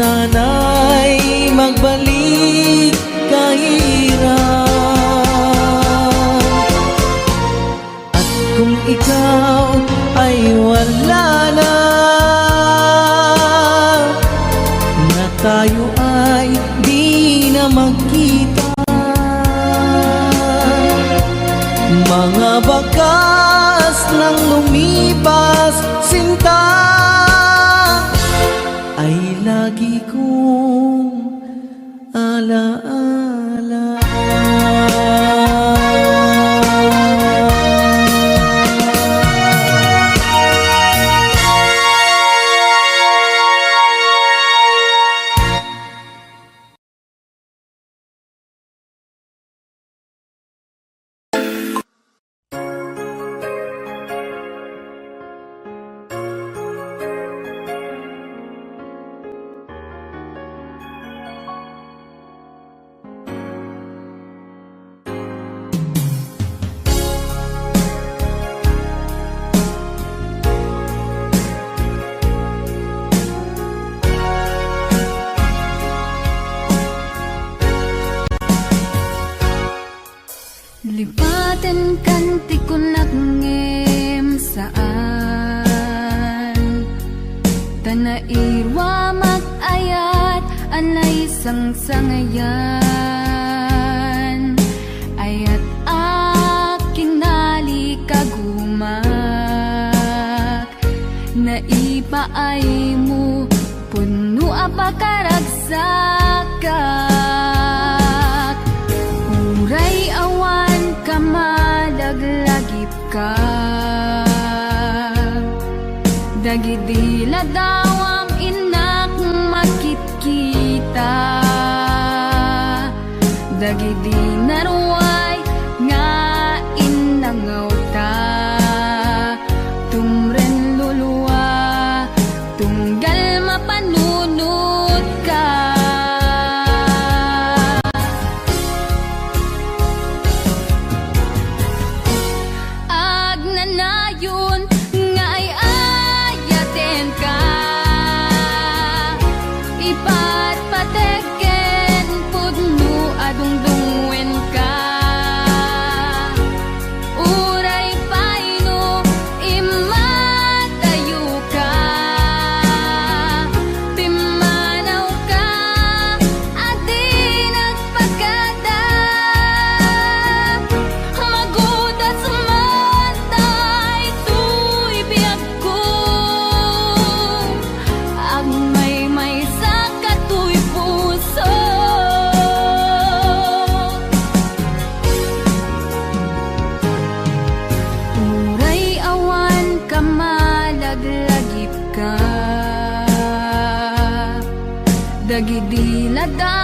Anay magbalik ka ira. At kung ikaw ay wala na, na tayo ay di na magkita. Mga bakas ng lumipas, sinta, ay lagi kong alaala. Lipaten kan ti kunak ngem saan. Ta nairuamak ayat a naisangsangayan. Ayat a kinalikagumak. Naipaaymo, pudno a pakaragsakak. Uray awan ka, malaglagipka. Dagidi ladawam innak makitkita. Dagidi naruay nga innangawta, tumren lulua, tunggal mapanunotka. Agnanayon nga ay-ayatenka, ipatpateg ken pudno a dungdungngoenka. Uray pay no immadayoka, pimmanawka a di nagpakada. Magudas man daytoy biagko, agmaymaysa katoy puso. Uray awan ka, malaglagipka. Dagidi lada